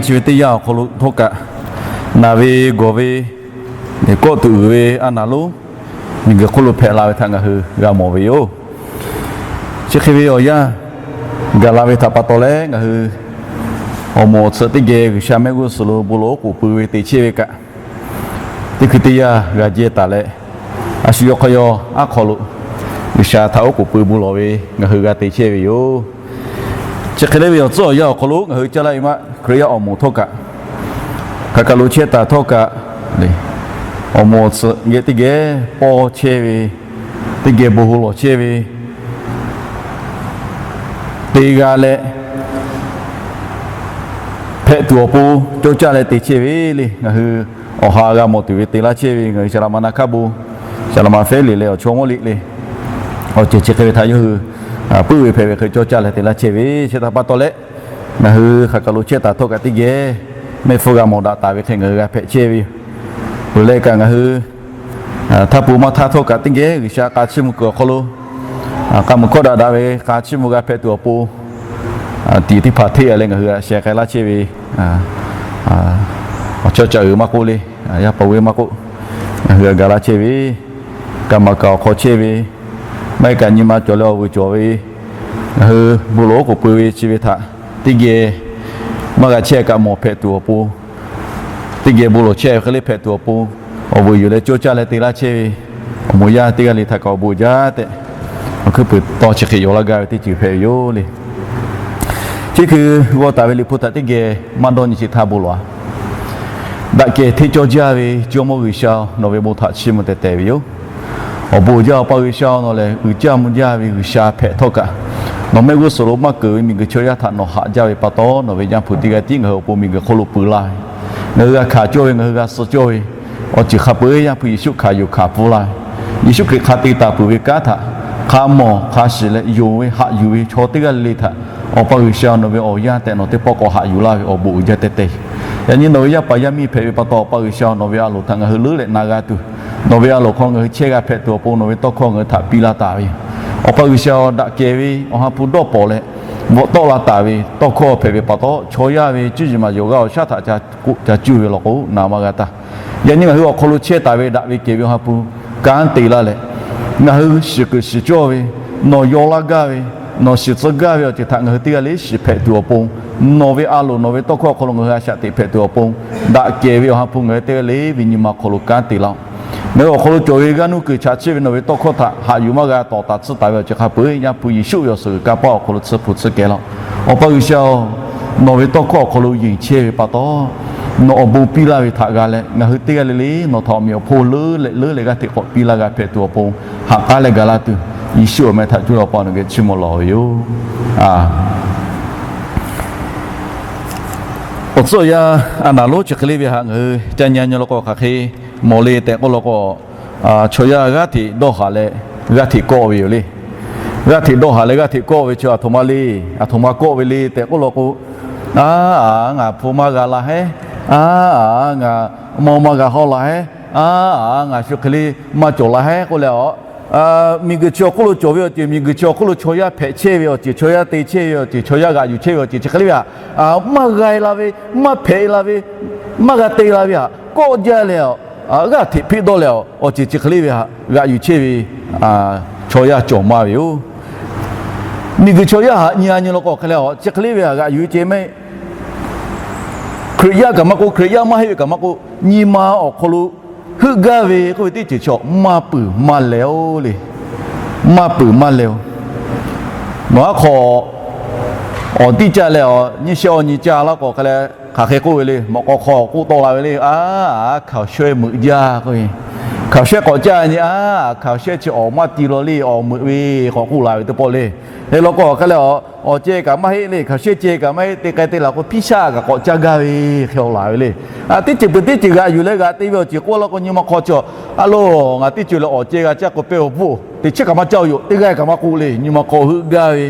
Chi ve teˇ yanˇ awˬ hk'aw lo htawˇ kaꞈ, naˬ ve gawˬ ve kawˆ tuˬ uiˍ ve a naˍ lonˉ miˬguiˬ hk'oˆ lo hpehꞈ la ve htaꞈ ngaˬ hui g'a mawˬ ve yoˬ. Chi hk'e ve awˬ yanˇ gaˬ la ve htaꞈ pa taw leh, ngaˬ hui awˬ moˍ awˬ tsuhꞈ teˇ geh G'uiˬsha mehˆ g'uˇ suhˍ lo bon lawˬ oˉ k'oˍ pui ve te chehˇ ve kaꞈ, teˇ hkui teˇ yanˇ g'a jehˇ taˍ leh, a shu yawˇ hk'aˇ yawˇ aˉ hk'aw lo G'uiˬsha htaꞈ oˉ k'oˍ pui bon lawˬ ve ngaˬ hui g'a te chehˇ ve yoˬ. Chi hk'e leh ve awˬ tcuhˉ awˬ yanˇ awˬ hk'aw lo ngaˬ hui caˇ laˇ ve maˇ Hkriꞈ yaˇ awˬ moˍ htawˇ kaꞈ, hk'aˬ kaˬ lo chehˇ taˍ htawˇ kaꞈ, awˬ moˍ awˬ tsuhꞈ geh teˇ geh pawˇ chehˇ ve, teˇ geh bon lawˬ chehˇ ve, te g'a leh hpehꞈ tuˬ awˬ pon cawˇ caˇ leh te chehˇ ve le. Ngaˬ hui awˬ ha g'a mawˬ tuˬ ve te laˇ chehˇ ve ngaˬ hui Saˍ laꞈ ma na hkaˇ bon, Saˍ laꞈ ma Fehˉ liꞈ leh awˬ chawˇ mawˇ liꞈ le, awˬ ceuˬ chi hk'e ve htaꞈ yawˇ hui puiˉ ve hpehꞈ ve hk'e cawˇ caˇ leh te laˇ chehˇ ve, chi htaꞈ pa taw leh ngaˬ hui hk'aˬ kaˬ lo chehˇ taˍ htawˇ kaꞈ teˇ geh mehˆ hpfuhˇ g'a mawˬ daꞈ taˍ ve hk'e ngaˬ hui g'a hpehꞈ chehˇ ve yoˬ. Peuˬ leh kaꞈ ngaˬ hui htaˇ pon maˇ htaˇ htawˇ kaꞈ teˇ geh G'uiˬsha k'a chiˇ mvuh kuiˬ awˬ hk'aw lo k'a mvuh hkawˇ daꞈ daꞈ ve k'a chiˇ mvuh g'a hpehꞈ tuˬ awˬ pon, tiꞈ teˇ hpaˍ hteˇ a leh ngaˬ hui a sheh k'ai laˇ chehˇ ve, awˬ chawˇ caꞈ uiˍ maˇ k'oˆ le, yaˇ paˍ ve maˇ k'oˆ, ngaˬ hui a gaˬ laˇ chehˇ ve, kaꞈ maˍ kaꞈ awˬ hk'aw chehˇ ve, maˇ heˆ kaꞈ nyi ma cawˬ leh awˬ vuiˬ cawˬ ve, ngaˬ hui bon lawˬ oˉ k'oˍ pui ve chi ve htaꞈ teˇ geh maˇ g'a chehˇ kaꞈ mawˬ hpehꞈ tuˬ awˬ pon, teˇ geh bon lawˬ chehˇ ve hk'e le hpehꞈ tuˬ awˬ pon, awˬ vuiˬ yuˬ leh cawˇ caˇ leh te laˇ chehˇ ve, awˬ moˍ yaˇ teˇ g'aˇ le htaꞈ kaꞈ awˬ bon jaˇ tehꞈ, awˬ hkuiˉ puiˍ tawˇ chi hk'e yaw laˇ gaˇ ve teˇ ceuˬ hpehꞈ ve yoˬ le. Chi hk'e g'aw taˍ ve Liꞈ hpu htaꞈ teˇ geh maˇ dawˇ nyi chi htaˇ bon lawˬ-a. Daꞈ kehˬ hteˇ cawˇ jaˇ ve Jawˇmawˇ G'uiˬsha, nawˬ ve bon htaꞈ chiˇ mvuh tehˬ tehˬ ve yoˬ. Awˬ bon uiˍ jaˇ Awˬ pa G'uiˬsha, nawˬ lehˬ uiˍ jaˇ mvuh jaˇ ve G'uiˬsha hpehꞈ htawˇ kaꞈ, nawˬ mehˆ g'uˇ suhˍ lo maˇ keunˍ ve miˬguiˬ chaw yaˇ htaꞈ nawˬ haꞈ jaˇ ve pa taw, nawˬ ve Yaˇ hpu teˇ g'aˇ tiˉ ngaˬ hui awˬ pon miˬguiˬ hk'oˆ lo pui laˇ ve, ngaˬ hui g'a hkanˍ cawˇ ve, ngaˬ hui g'a suh cawˇ ve, awˬ ceuˬ hk'a peu-eˬ Yaˇ hpu Yeˍsuˆ hkanˍ yuˬ hkanˍ pfuhˇ laˇ ve, Yeˍsuˆ Hkriꞈ hk'a te taˍ peuˬ ve kanˉ htaꞈ hk'a mawˬ hk'a shiˍ leh yonˍ ve haꞈ yuˬ ve chaw teˇ g'aˇ le le htaꞈ, Awˬ pa G'uiˬsha, nawˬ ve awˬ yanˇ tehꞈ nawˬ teˇ pawˆ k'awꞈ haꞈ yuˬ laˇ ve awˬ bon uiˍ jaˇ tehˬ tehˬ. Yaꞈ nyi nawˬ ve yaˇ paˍ yaˇ miˇ hpehꞈ ve pa taw, Awˬ pa G'uiˬsha, nawˬ ve a loˍ htaꞈ ngaˬ hui leuˉ leh na g'a tuˬ, nawˬ ve a loˍ hk'aw ngaˬ hui chehˇ g'a hpehꞈ tuˬ awˬ pon nawˬ ve tawˇ hkawˇ ngaˬ hui htaꞈ piˇ laˇ taˍ ve yoˬ. Awˬ pa G'uiˬsha, daꞈ kehˬ ve Awˬ ha hpu dawˇ pawnˍ leh bvuhꞈ tawˆ la taˍ ve tawˇ hkawˇ hpehꞈ ve pa taw, chaw yaˇ ve cuˇ yiˍ maˍ yawˬ g'aˇ awˬ shaˉ htaꞈ ca cuˇ ve law k'o, na maˇ g'a taˇ. Yaꞈ nyi ngaˬ hui awˬ hk'aw lo chehˇ taˍ ve daꞈ ve kehˬ ve Awˬ ha hpu kanˉ te laˇ leh, ngaˬ hui shiˍ kuiˬ shiˍ cawˇ ve, nawˬ yaw laˇ gaˇ ve, nawˬ shiˍ tcuh gaˇ ve awˬ ceuˬ htaꞈ ngaˬ hui teˇ g'aˇ le shiˍ hpehꞈ tuˬ awˬ pon, nawˬ ve a loˍ nawˬ ve tawˇ hkawˇ awˬ hk'aw lo ngaˬ hui a shaꞈ teꞈ hpehꞈ tuˬ awˬ pon, daꞈ kehˬ ve Awˬ ha hpu ngaˬ hui teˇ g'aˇ le ve nyi ma awˬ hk'aw lo kanˉ te laˇ-oˆ. Ngaˬ hui awˬ hk'aw lo cawˬ ve g'aˇ nuˇ kuiˬ chaꞈ chiˆ ve nawˬ ve tawˇ hkawˇ htaꞈ haꞈ yuˬ maˇ g'a tawˍ taˍ tsuhˇ taˍ ve awˬ ceuˬ hk'a peu-eˬ Yaˇ hpu Yeˍsuˆ ve awˬ suhˍ g'uiˬ kanˇ paˆ awˬ hk'aw lo tsuhˇ hpu tsuhˇ kehˬ laˇ-oˆ. Awˬ pa G'uiˬsha-oˬ, nawˬ ve tawˇ hkawˇ awˬ hk'aw lo yeˬ chehˇ ve pa taw, nawˬ awˬ bon piˇ laˇ ve htaꞈ g'a leh ngaˬ hui teˇ g'aˇ le le nawˬ htaꞈ awˬ meꞈ awˬ hponˇ leuˉ leh leuˉ leh g'aˇ hteꞈ k'awꞈ piˇ laˇ g'a hpehꞈ tuˬ awˬ pon, haꞈ k'aˉ leh gaˬ laˇ tuˬ, Yeˍsuˆ awˬ meh htaꞈ cuˇ leh Awˬ pa nawˬ geh chiˇ mvuh lawˬ ve yoˬ. Awˬ tcuhˉ awˬ yanˇ a naˍ lonˉ chi hk'e le ve htaꞈ ngaˬ hui ca nyi nyi law k'o hk'aˬ hk'e mawˬ le tehꞈ k'oˆ law k'o, chaw yaˇ g'aˇ hteꞈ dawˇ haˍ leh g'aˇ hteꞈ kawˆ ve yoˬ le. G'aˇ hteꞈ dawˇ haˍ leh g'aˇ hteꞈ kawˆ ve chi aˬ htoꞈ ma le, aˬ htoꞈ ma kawˆ ve le tehꞈ k'oˆ law k'o, a, ngaˬ hpu maˇ g'a la heˉ, a, ngaˬ mawˇ maˇ g'a hawˇ la heˉ, a, ngaˬ shu hk'e le maˇ cawˬ la heˉ k'oˆ leh, a, miˬguiˬ chi awˬ hk'oˆ lo cawˬ ve awˬ ceuˬ, miˬguiˬ chi awˬ hk'oˆ lo chaw yaˇ hpehꞈ chehˇ ve awˬ ceuˬ, chaw yaˇ te chehˇ ve awˬ ceuˬ, chaw yaˇ g'aꞈ yuˬ chehˇ ve awˬ ceuˬ chi hk'e le ve htaꞈ maˇ g'a la ve, maˇ hpehꞈ la ve, maˇ g'a te la ve htaꞈ kawˆ jaˇ leh, g'aˇ hteꞈ hpeˆ dawˇ leh awˬ ceuˬ chi hk'e le ve htaꞈ g'aꞈ yuˬ chehˇ ve chaw yaˇ cawˬ maˇ ve yoˬ. Miˬguiˬ chaw yaˇ htaꞈ nyi a nyi law k'o hk'e leh, chi hk'e le ve htaꞈ g'aꞈ yuˬ ceh mehˆ. Hkriꞈ yaˇ kaꞈ maˇ k'oˆ, Hkriꞈ yaˇ maˇ heˆ ve kaꞈ maˇ k'oˆ, nyi ma awˬ hk'aw lo heuˆ gaˇ ve k'oˆ ve teˇ ceuˬ chaw maˇ peuˬ maˇ leh-oˬ le. Maˇ peuˬ maˇ leh-oˬ. Nawˬ aˉ hk'aw awˬ tiˇ caˇ leh awˬ nyiˇ shehˆ awˬ nyi caˇ laˇ k'o hk'e leh, hk'aˬ hk'e k'oˆ ve le, mawꞈ k'aw hk'aw k'oˆ tawˆ la ve le, a, hkaoˍ shehˆ meuꞈ jaˇ k'oˆ ve. Hkaoˍ shehˆ k'awꞈ caˇ nyi, a, hkaoˍ shehˆ chi awˬ maˇ ti law le, awˬ meuꞈ ve k'awꞈ k'oˆ la ve teˇ pawˆ le. Hk'e law k'o hk'e leh, awˬ ceh kaꞈ maˇ heˆ le, hkaoˍ shehˆ ceh kaꞈ maˇ heˆ, te k'ai te laˬ k'o hpiˇ shaˆ kaꞈ k'awꞈ caˇ gaˇ ve hk'e awˬ laˬ ve le. Teˇ ceuˬ peuˬ teˇ ceuˬ g'aꞈ yuˬ leh g'aꞈ te ve awˬ ceuˬ k'oˆ law k'o nyi ma hk'aw cawˬ, a loˬ, ngaˬ teˇ ceuˬ leh awˬ ceh g'a caˇ k'o pehˇ awˬ bvuhˆ teˇ chiˉ kaꞈ maˇ caˇ-oˬ yoˬ, teˇ g'aˇ kaꞈ maˇ k'oˆ le, nyi ma hk'aw heuˆ gaˇ ve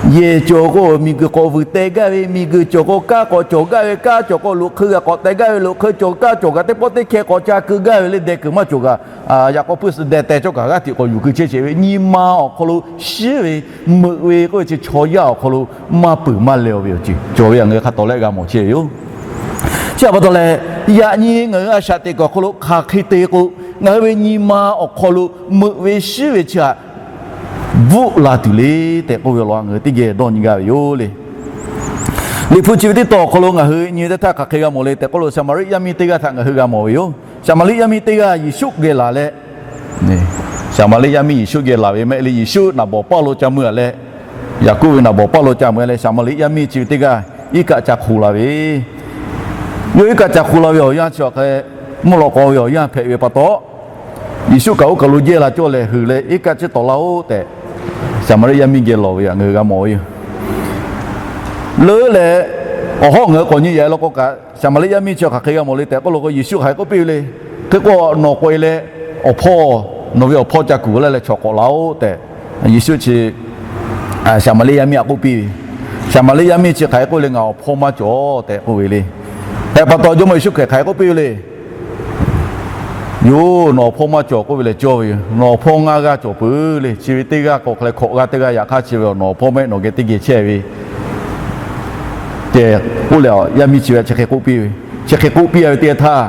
yehˬ cawˬ k'o miˬguiˬ k'awꞈ vuiˬ teh gaˇ ve, miˬguiˬ cawˬ k'o kanˉ k'awꞈ cawˬ gaˇ ve, kanˉ cawˬ k'o loꞈ hk'eu g'a k'awꞈ teh gaˇ ve, loꞈ hk'eu cawˬ kanˉ cawˬ g'a teˇ pawˆ teˇ hkeh k'awꞈ ca keu gaˇ ve le, deh kuiˬ maˇ cawˬ g'a. Yaꞈ k'aw puiˇ suh deh teh cawˇ kaꞈ g'aˇ hteꞈ k'awꞈ yuˬ keu chehˇ sheˍ ve, nyi ma awˬ hk'aw lo shiˉ ve, meuꞈ ve k'oˆ ve chi chaw yaˇ awˬ hk'aw lo maˇ peuˬ maˇ leh-oˬ ve awˬ ceuˬ cawˬ ve htaꞈ ngaˬ hui hk'a tawˍ leh g'a mawˬ chehˇ ve yoˬ. Chi htaꞈ pa taw leh, yaꞈ nyi ngaˬ hui a shaꞈ teꞈ kuiˬ awˬ hk'aw lo hk'aˬ hk'e te k'o, ngaˬ hui ve nyi ma awˬ hk'aw lo meuꞈ ve shiˉ ve chi htaꞈ bvuhˆ la tuˬ le tehꞈ k'oˆ ve awˬ lawn ngaˬ hui teˇ geh dawˇ nyi gaˇ ve yoˬ le. Liꞈ hpu chi ve teˇ tawn awˬ hk'aw lo ngaˬ hui nyi teˇ htaˇ hk'aˬ hk'e g'a mawˬ le tehꞈ k'oˆ lo, Saˍmaˍriˆ yaˇ miˇ teˇ g'aˇ htaꞈ ngaˬ hui g'a mawˬ ve yoˬ. Saˍmaˍriˆ yaˇ miˇ teˇ g'aˇ Yeˍsuˆ geh laˬ leh, Saˍmaˍriˆ yaˇ miˇ Yeˍsuˆ geh laˬ ve mehˆ le, Yeˍsuˆ naˍ bawˍ paˇ lo ca mui-a leh, Yaˍkoˆ ve naˍ bawˍ paˇ lo ca mui-a leh, Saˍmaˍriˆ yaˇ miˇ chi ve teˇ g'aˇ iˉ kaˆ ca hk'oꞈ la ve, yawˇ iˉ kaˆ ca hk'oꞈ la ve awˬ yanˇ chi awˬ hk'e mvuhˇ lawꞈ k'aw ve awˬ yanˇ hpehꞈ ve pa taw, Yeˍsuˆ kaꞈ oˇ kaˬ lo jehˇ la cawˇ leh heuˬ leh iˉ kaˆ ciˉ tawˍ laˇ-oˆ tehꞈ, Saˍmaˍriˆ yaˇ miˇ geh lawˬ ve htaꞈ ngaˬ hui g'a mawˬ ve yoˬ. Leuˉ leh awˬ hawˉ ngaˬ hui k'awꞈ nyi yaꞈ-e law k'o kaꞈ, Saˍmaˍriˆ yaˇ miˇ chi hk'aˬ hk'e g'a mawˬ le tehꞈ k'oˆ law k'o, Yeˍsuˆ hk'aˬ hk'e k'oˆ piˇ ve le. Hk'e k'o, nawˬ k'awꞈ-e leh awˬ hpawˇ nawˬ ve awˬ hpawˇ ca kuˬ laˇ leh chawꞈ k'awꞈ laˇ-oˆ tehꞈ, Yeˍsuˆ chi Saˍmaˍriˆ yaˇ miˇ htaꞈ k'oˆ piˇ ve. Saˍmaˍriˆ yaˇ miˇ chi hk'aˬ hk'e k'oˆ le, Ngaˬ awˬ hpawˇ maˇ cawˬ tehꞈ k'oˆ ve le. Hk'e pa taw Jawˇmawˇ Yeˍsuˆ Hkriꞈ hk'aˬ hk'e k'oˆ piˇ ve le. Yoˬ, nawˬ awˬ hpawˇ maˇ cawˬ k'oˆ ve lehˬ cawˇ ve yoˬ. Nawˬ awˬ hpawˇ ngaˇ g'aˇ cawˬ peuˬ le. Chi ve teˇ g'aˇ k'o hk'aˬ leh hkawꞈ g'aˇ teˇ g'aˇ, yaꞈ hk'aˇ chi ve nawˬ awˬ hpawˇ mehˆ nawˬ geh teˇ geh chehˇ ve tehꞈ k'oˆ leh, yaˇ miˇ chi ve chi hk'e k'oˆ piˇ ve. Chi hk'e k'oˆ piˇ-a ve teˇ yanˇ htaˇ,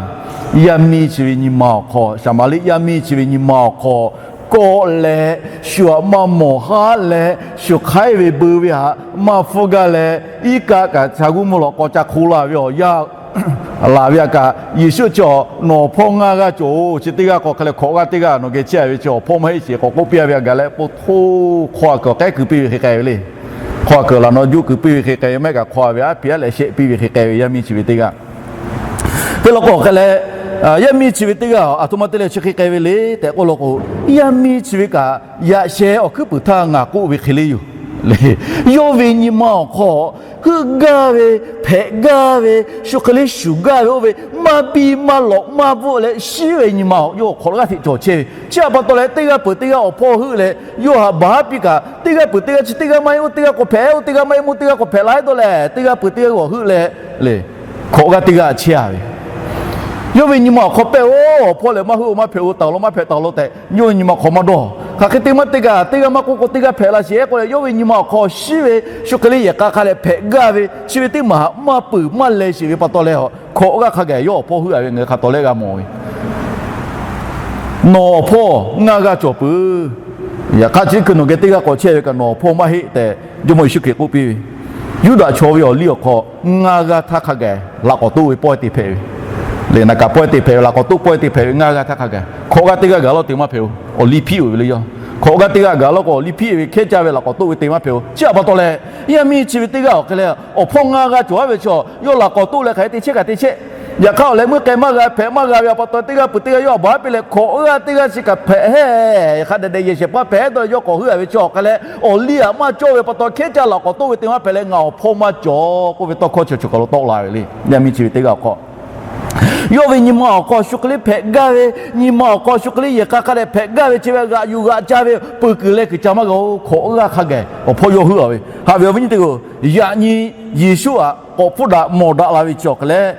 yaˇ miˇ chi ve nyi ma awˬ hk'aw, Saˍmaˍriˆ yaˇ miˇ chi ve nyi ma awˬ hk'aw kawˆ leh, shu htaꞈ maˇ mawˬ haˉ leh, shu hk'aiˉ ve beu ve htaꞈ maˇ hpfuhˇ gaˇ leh, iˉ kaˆ kaꞈ sha g'uˇ mvuhˇ lawꞈ k'aw ca hk'o la ve awˬ yanˇ laˬ ve htaꞈ kaꞈ, Yeˍsuˆ chi nawˬ awˬ hpawˇ ngaˇ g'aˇ cawˬ-oˬ, chi teˇ g'aˇ k'o hk'aˬ leh hkawꞈ g'aˇ teˇ g'aˇ nawˬ geh chehˇ ve chi awˬ hpawˇ maˇ heˆ sheˍ k'awꞈ k'oˆ piˇ-a ve htaꞈ gaˬ leh, po htoˇ hk'aw a kuiˬ awˬ k'ehˉ keu piˇ ve hk'e k'ai ve le. Hk'aw a kuiˬ laꞈ naw juˆ keu piˇ ve hk'e k'ai ve maˇ heˆ kaꞈ, hk'aw a ve aˉ piˇ aˉ leh shehˆ piˇ ve hk'e k'ai ve yaˇ miˇ chi ve teˇ g'aˇ. Hk'e law k'o hk'aˬ leh, yaˇ miˇ chi ve teˇ g'aˇ aˬ htoꞈ ma te leh chi hk'e k'ai ve le tehꞈ k'oˆ law k'o, yaˇ miˇ chi ve kaꞈ yaꞈ sheh awˬ hkuiˉ puiˍ htaˇ ngaˬ k'oˆ ve hk'e le yoˬ. Yawˇ ve nyi ma awˬ hk'aw heuˆ gaˇ ve, hpehꞈ gaˇ ve, shu hk'e le shuˍ gaˇ ve oˇ ve maˇ biˇ maˇ lawꞈ maˇ bvuhˆ leh shiˉ ve nyi ma yawˇ hk'awꞈ g'aˇ hteꞈ cawˬ chehˇ ve. Chi htaꞈ pa taw leh teˇ g'aˇ peuˬ teˇ g'aˇ awˬ hpawˇ heuˆ leh yawˇ htaꞈ baˬ haˉ piˇ kaꞈ, teˇ g'aˇ peuˬ teˇ g'aˇ chi teˇ g'aˇ maˇ heˆ, oˇ teˇ g'aˇ k'awꞈ hpehꞈ, oˇ teˇ g'aˇ maˇ heˆ, oˇ teˇ g'aˇ k'awꞈ hpehꞈ la hehˉ dawˇ leh, teˇ g'aˇ peuˬ teˇ g'aˇ g'awˬ heuˆ leh le, hk'awꞈ g'aˇ teˇ g'aˇ chehˇ-a ve. Yawˇ ve nyi ma awˬ hk'aw pehˇ-oˬ, awˬ hpawˇ lehˬ maˇ heuˆ-oˬ, maˇ hpehꞈ-oˬ, tawˍ law maˇ hpehꞈ tawˍ law tehꞈ yawˇ ve nyi ma awˬ hk'aw maˇ dawˇ. Hk'aˬ hk'e te maˇ te kaꞈ, teˇ g'aˇ maˇ k'oˆ k'o teˇ g'aˇ hpehꞈ la sheˍ k'oˆ leh, yawˇ ve nyi ma awˬ hk'aw shiˉ ve shu hk'e le yehˬ k'a k'a leh hpehꞈ gaˇ ve, chi ve teˇ maˬ htaꞈ maˇ peuˬ maˇ leh sheˍ ve pa taw leh, hk'awꞈ g'aˇ hk'a gaˬ yawˇ awˬ hpawˇ heuˆ-a ve ngaˬ hui hk'a tawˍ lehˆ g'a mawˬ ve. Nawˬ awˬ hpawˇ ngaˇ g'aˇ cawˬ peuˬ. Yaꞈ hk'aˇ chi hkui nawˬ geh teˇ g'aˇ k'awꞈ chehˇ ve kaꞈ nawˬ awˬ hpawˇ maˇ heˆ tehꞈ Jawˇmawˇ Yeˍsuˆ Hkriꞈ k'oˆ piˇ ve. Yuˇdaꞈ chaw ve awˬ liˇ awˬ hk'aw ngaˇ g'aˇ htaˇ hk'a gaˬ laꞈ k'awꞈ toˆ ve pawehˇ te hpehꞈ ve le. Naˍ kaꞈ pawehˇ te hpehꞈ ve, laꞈ k'awꞈ toˆ pawehˇ te hpehꞈ ve ngaˇ g'aˇ htaˇ hk'a gaˬ, hk'awꞈ g'aˇ teˇ g'aˇ gaˬ lawˇ te maˇ hpehꞈ-oˬ. Awˬ liˇ hpiˆ-oˬ ve le yoˬ. Hk'awꞈ g'aˇ teˇ g'aˇ gaˬ lawˇ k'o awˬ liˇ hpiˆ ve hkehˉ caˇ ve laꞈ k'awꞈ toˆ ve te maˇ hpehꞈ-oˬ. Chi htaꞈ pa taw leh, yaˇ miˇ chi ve teˇ g'aˇ awˬ hk'e leh awˬ hpawˇ ngaˇ g'aˇ cawˬ-a ve chi, yawˇ laꞈ k'awꞈ toˆ leh hk'aˬ hk'e te chehˇ kaꞈ te chehˇ. Yaꞈ hk'aˇ awˬ leh meuˇ k'ai maˇ g'a, hpehꞈ maˇ g'a ve pa taw teˇ g'aˇ peuˬ teˇ g'aˇ yawˇ htaꞈ baˬ haˉ piˇ leh hk'awꞈ g'aˇ teˇ g'aˇ chi kaꞈ hpehꞈ hehˉ hk'a dehꞈ dehꞈ yehˬ shehˍ hpaˇ hpehꞈ dawˇ leh yawˇ k'awꞈ heuˆ-a ve chi awˬ hk'e leh, awˬ liˇ htaꞈ maˇ cawˇ ve pa taw hkehˉ caˇ laꞈ k'awꞈ toˆ ve te maˇ hpehꞈ leh ngaˬ awˬ hpawˇ maˇ cawˬ k'oˆ ve tawˇ hkawˇ chi chi kaˬ lo tawˆ la ve le. Yaˇ miˇ chi ve teˇ g'aˇ awˬ hk'aw yawˇ ve nyi ma awˬ hk'aw shu hk'e le hpehꞈ gaˇ ve, nyi ma awˬ hk'aw shu hk'e le yehˬ k'a k'a dehꞈ hpehꞈ gaˇ ve chi ve g'aꞈ yuˬ g'aꞈ ca ve peuˬ kuiˬ leh kuiˬ ca maˇ g'a-oˬ. Hk'awꞈ g'aˇ hk'a gaˬ awˬ hpawˇ yawˇ heuˆ-a ve. Haꞈ ve awˬ viˉ nyi teˇ hpaˍ-oˬ, yaꞈ nyi Yeˍsuˆ htaꞈ k'awꞈ hpfuhˇ daꞈ mawˬ daꞈ la ve chi awˬ hk'e leh,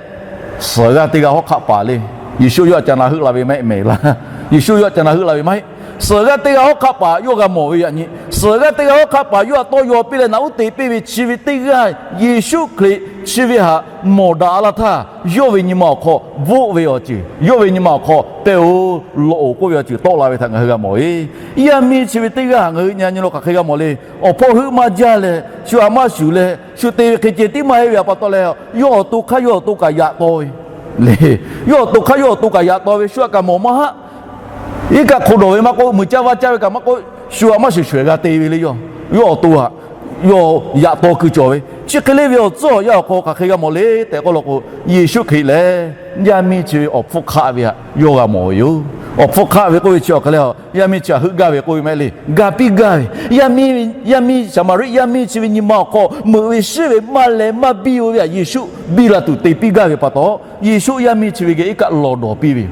suhˍ g'aˇ teˇ g'aˇ hawˉ hk'aˆ paˍ le. Yeˍsuˆ yawˇ htaꞈ ca na heuˆ la ve maˇ heˆ mehˍ laˇ. Yeˍsuˆ yawˇ htaꞈ ca na heuˆ la ve maˇ heˆ. Suhˍ g'aˇ teˇ g'aˇ hawˉ hk'aˆ paˍ yawˇ g'a mawˬ ve yaꞈ nyi, suhˍ g'aˇ teˇ g'aˇ hawˉ hk'aˆ paˍ yawˇ htaꞈ tawˇ yaw piˇ leh naꞈ uˉ te piˇ ve chi ve teˇ g'aˇ Yeˍsuˆ Hkriꞈ chi ve htaꞈ mawˬ daꞈ la htaˇ, yawˇ ve nyi ma awˬ hk'aw bvuhˆ ve awˬ ceuˬ, yawˇ ve nyi ma awˬ hk'aw pehˬ-oˬ, lawꞈ-oˬ k'oˆ ve awˬ ceuˬ tawˆ la ve htaꞈ ngaˬ hui g'a mawˬ ve. Yaˇ miˇ chi ve teˇ g'aˇ ngaˬ hui nyi nyi lo hk'aˬ hk'e g'a mawˬ le. Awˬ hpawˇ heuˆ maˇ jaˇ leh shu htaꞈ maˇ shuˍ leh shu te ve hk'e ceh tiˉ maˇ heˆ ve pa taw leh, yawˇ awˬ to hk'aˇ yawˇ awˬ to kaꞈ yaꞈ taw ve le. Yawˇ awˬ to hk'aˇ yawˇ awˬ to kaꞈ yaꞈ taw ve shu htaꞈ kaꞈ mawˬ maˇ haˆ. Iˉ kaˆ hk'aw dawˬ ve maˇ k'oˆ, muiˬ caˇ vaˇ caˇ ve kaꞈ maˇ k'oˆ, shu htaꞈ maˇ shuˍ shuˍ-eˬ g'a te ve le yoˬ. Yawˇ awˬ to htaꞈ yawˇ yaꞈ taw kuiˬ cawˬ ve. Chi hk'e le ve awˬ tcuhˉ awˬ yanˇ awˬ hk'aw hk'aˬ hk'e g'a mawˬ le tehꞈ k'oˆ law k'o, Yeˍsuˆ Hkriꞈ lehˬ yaˇ miˇ chi ve awˬ hpfuhˇ hk'aˆ ve htaꞈ yawˇ g'a mawˬ ve yoˬ. Awˬ hpfuhˇ hk'aˆ ve k'oˆ ve chi awˬ hk'e leh, yaˇ miˇ chi htaꞈ heuˆ gaˇ ve k'oˆ ve maˇ heˆ le, ga piˇ gaˇ ve. Yaˇ miˇ, yaˇ miˇ Saˍmaˍriˆ yaˇ miˇ chi ve nyi ma awˬ hk'aw meuꞈ ve shiˉ ve maˇ leh maˇ biˇ-o ve htaꞈ Yeˍsuˆ biˇ la tuˬ te piˇ gaˇ ve pa taw, Yeˍsuˆ yaˇ miˇ chi ve geh iˉ kaˆ lawˬ dawˬ piˇ ve yoˬ.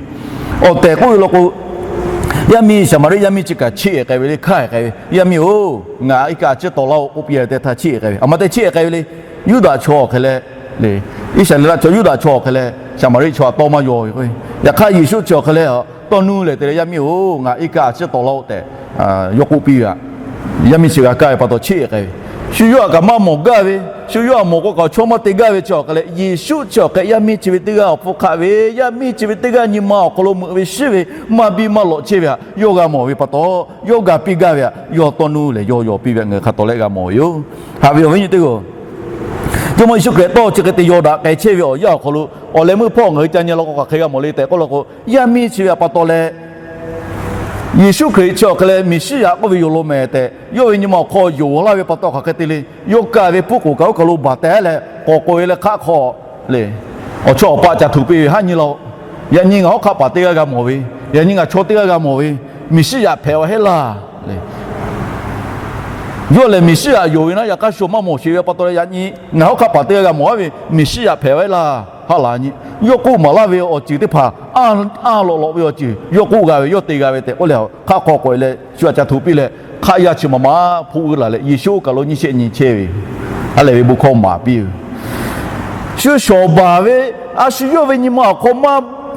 Awˬ tehˬ k'oˆ ve law k'o, yaˇ miˇ Saˍmaˍriˆ yaˇ miˇ chi kaꞈ cheˆ-e k'ai ve le, hkanˇ-e k'ai ve, Yaˇ miˇ-oˬ, ngaˬ iˉ kaˆ a ciˉ taw laˇ-oˆ k'oˆ piˇ-a ve teˇ htaˇ cheˆ-e k'ai ve, aˬ ma te cheˆ-e k'ai ve le. Yuˇdaꞈ chaw awˬ hk'e leh, Iˉsaˍreˍlaˆ chaw Yuˇdaꞈ chaw awˬ hk'e leh Saˍmaˍriˆ chaw htaꞈ tawˇ maˇ yaw ve k'o, yaꞈ hk'aˇ Yeˍsuˆ chi awˬ hk'e leh tawˇ nuˇ lehˬ te leh, Yaˇ miˇ-oˬ, ngaˬ iˉ kaˆ a ciˉ taw laˇ-oˆ tehꞈ yawˇ k'oˆ piˇ ve htaꞈ yaˇ miˇ chi g'a kaˇ ve pa taw cheˆ-e k'ai ve. Shu yawˇ htaꞈ kaꞈ maˇ mawˬ gaˇ ve, shu yawˇ htaꞈ mawˬ k'o kaꞈ chaw maˇ te gaˇ ve chi awˬ hk'e leh, Yeˍsuˆ chi awˬ hk'e yaˇ miˇ chi ve teˇ g'aˇ awˬ hpfuhˇ hk'aˆ ve, yaˇ miˇ chi ve teˇ g'aˇ nyi ma awˬ hk'aw lo meuꞈ ve shiˉ ve maˇ biˇ maˇ lawꞈ chehˇ ve htaꞈ yawˇ g'a mawˬ ve pa taw, yawˇ ga piˇ gaˇ ve htaꞈ yawˇ tawˇ nuˇ lehˬ yawˇ yaw piˇ ve htaꞈ ngaˬ hui hk'a tawˍ lehˆ g'a mawˬ ve yoˬ. Haꞈ ve awˬ viˉ nyi teˇ hpaˍ-oˬ, Jawˇmawˇ Yeˍsuˆ Hkriꞈ tawˇ chi hk'e te yaw daꞈ k'ai chehˇ ve awˬ yanˇ awˬ hk'aw lo, awˬ leh meuˇ hpawˇ ngaˬ hui ca nyi law k'o hk'aˬ hk'e g'a mawˬ le tehꞈ k'oˆ law k'o, yaˇ miˇ chi ve htaꞈ pa taw leh Yeˍsuˆ Hkriꞈ chi awˬ hk'e leh Meˍsiˉyaꞈ k'oˆ ve yoˬ law mehˍ tehꞈ yawˇ ve nyi ma awˬ hk'aw yonˍ laˇ ve pa taw hk'aˬ hk'e te le. Yawˇ kaˇ ve puˉ k'oˍ kaꞈ oˇ kaˬ lo baˬ teh leh k'awꞈ k'oꞈ-e leh hk'aˆ hk'aw le, awˬ chawˇ awˬ paˆ ca htuꞈ piˇ ve, Haˉ nyi laˇ-oˆ. Yaꞈ nyi ngaˬ hawˉ hk'aˆ paˍ teˇ g'aˇ g'a mawˬ ve, yaꞈ nyi ngaˬ chaw teˇ g'aˇ g'a mawˬ ve, Meˍsiˉyaꞈ hpehꞈ-a heˆ laˇ le. Yawˇ lehˬ Meˍsiˉyaꞈ yonˍ ve naˉ, yaꞈ hk'aˇ shu maˇ mawˬ sheˍ ve pa taw leh, yaꞈ nyi ngaˬ hawˉ hk'aˆ paˍ teˇ g'aˇ g'a mawˬ aˉ ve Meˍsiˉyaꞈ hpehꞈ ve laˇ haˆ laˬ nyi. Yawˇ k'oˆ maˍ laˇ ve awˬ ceuˬ teˇ hpaˍ, anˇ lawꞈ lawꞈ ve awˬ ceuˬ yawˇ k'oˆ g'a ve, yawˇ te g'a ve tehꞈ k'oˆ leh, hk'aˆ hk'aw k'awꞈ e leh shu aꞈ ca hto piˇ leh, hk'aˆ yaˇ chi ma ma hpoˆ g'uiˇ laˬ leh, Yeˍsuˆ kaˬ lo nyiˇ shehˆ nyi chehˇ ve, ha lehˬ ve bon hkawˇ maˍ piˇ ve shu shawˍ baˬ ve, a shu yawˇ ve nyi ma awˬ hk'aw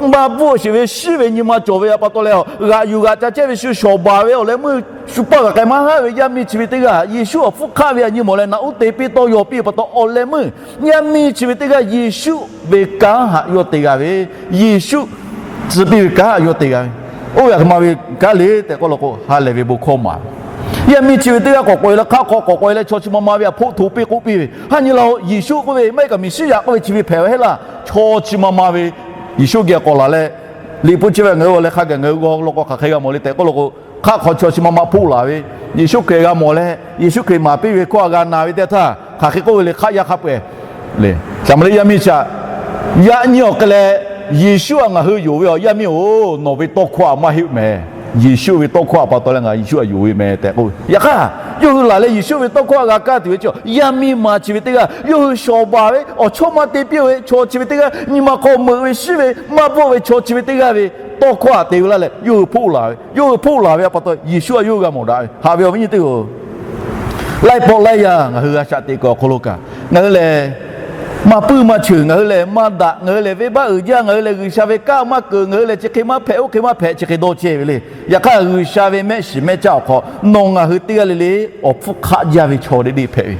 maˇ bvuhˆ sheˍ ve shiˉ ve nyi ma cawˬ ve pa taw leh, g'aꞈ yuˬ g'aꞈ ca chehˇ ve shu shawˍ baˬ ve awˬ leh meuˇ shu paˇ g'a k'ai maˇ haˉ ve yaˇ miˇ chi ve teˇ g'aˇ, Yeˍsuˆ awˬ hpfuhˇ hk'aˆ ve aꞈ nyi mawˬ leh naꞈ uˉ te piˇ tawˇ yaw piˇ ve pa taw, awˬ leh meuˇ yaˇ miˇ chi ve teˇ g'aˇ Yeˍsuˆ ve kanˉ haꞈ yawˇ te g'a ve, Yeˍsuˆ tcuh piˇ ve kanˉ haꞈ yawˇ te g'a ve, oˇ ve aˬ htoꞈ ma ve kanˉ le tehꞈ k'oˆ law k'o, ha lehˬ ve bon hkawˇ maˍ ve yaˇ miˇ chi ve teˇ g'aˇ k'awꞈ k'awꞈ e leh, hk'aˆ hk'aw k'awꞈ k'awꞈ e leh chaw chi ma ma ve aꞈ hpoˆ hto piˇ k'oˆ piˇ ve, ha nyi la-o, Yeˍsuˆ k'oˆ ve maˇ heˆ kaꞈ Meˍsiˉyaꞈ k'oˆ ve chi ve hpehꞈ ve heˆ laˇ. Chaw chi ma ma ve Yeˍsuˆ geh k'awꞈ laˬ leh, Liꞈ hpu chi ve ngaˬ hui awˬ leh hk'a gaˬ ngaˬ hui g'aw law k'o hk'aˬ hk'e g'a mawˬ le tehꞈ k'oˆ law k'o, hk'aˆ hk'aw chaw chi ma ma hpoˆ laˬ ve, Yeˍsuˆ Hkriꞈ g'a mawˬ leh, Yeˍsuˆ Hkriꞈ maˍ piˇ ve hkawˇ aꞈ g'a na ve teˇ htaˇ, hk'aˬ hk'e k'oˆ ve le, hk'aˆ yaˇ hk'a peu-eˬ le, Saˍmaˍriˆ yaˇ miˇ chi aꞈ, yaꞈ nyi awˬ hk'e leh, Yeˍsuˆ aꞈ ngaˬ hui yonˍ ve aˬ, yaˇ miˇ-oˬ, nawˬ ve tawˇ hkawˇ aꞈ maˇ heˆ mehˍ. Yeˍsuˆ ve tawˇ hkawˇ aꞈ pa taw leh ngaˬ Yeˍsuˆ aꞈ yonˍ ve mehˍ tehꞈ k'oˆ ve. Yaꞈ hk'aˇ, yawˇ hui laˬ leh Yeˍsuˆ ve tawˇ hkawˇ aꞈ g'a kaˇ tuˬ ve chi, yaˇ miˇ ma chi ve teˇ g'aˇ yawˇ hui shawˍ baˬ ve awˬ chawˇ maˇ te piˇ-oˬ ve chaw chi ve teˇ g'aˇ, nyi ma hk'aw meuꞈ ve shiˉ ve maˇ bvuhˆ ve chaw chi ve teˇ g'aˇ ve tawˇ hkawˇ aꞈ te ve laˇ leh, yawˇ hui hpoˆ laˬ ve, yawˇ hui hpoˆ laˬ ve pa taw Yeˍsuˆ aꞈ yawˇ hui g'a mawˬ daꞈ ve. Haꞈ ve awˬ viˉ nyi teˇ hpaˍ-oˬ, laiˉ pawˆ laiˉ yaˇ ngaˬ hui g'a shaꞈ teꞈ kuiˬ awˬ hk'aw lo kaꞈ, ngaˬ hui lehˬ maˇ puiˇ maˇ ceuˬ, ngaˬ hui lehˬ maˇ daꞈ, ngaˬ hui lehˬ venˇbaˆ uiˍ jaˇ, ngaˬ hui lehˬ G'uiˬsha ve kanˉ maˇ keunˍ, ngaˬ hui lehˬ chi hk'e maˇ hpehꞈ, oˇ hk'e maˇ hpehꞈ, chi hk'e dawˇ chehˇ ve le. Yaꞈ hk'aˇ, G'uiˬsha ve mehˆ shiˍ mehˆ caˆ awˬ hk'aw nawˬ ngaˬ hui teˇ g'aˇ le le awˬ hpfuhˇ hk'aˆ jaˇ ve chaw deˇ deˇ hpehꞈ ve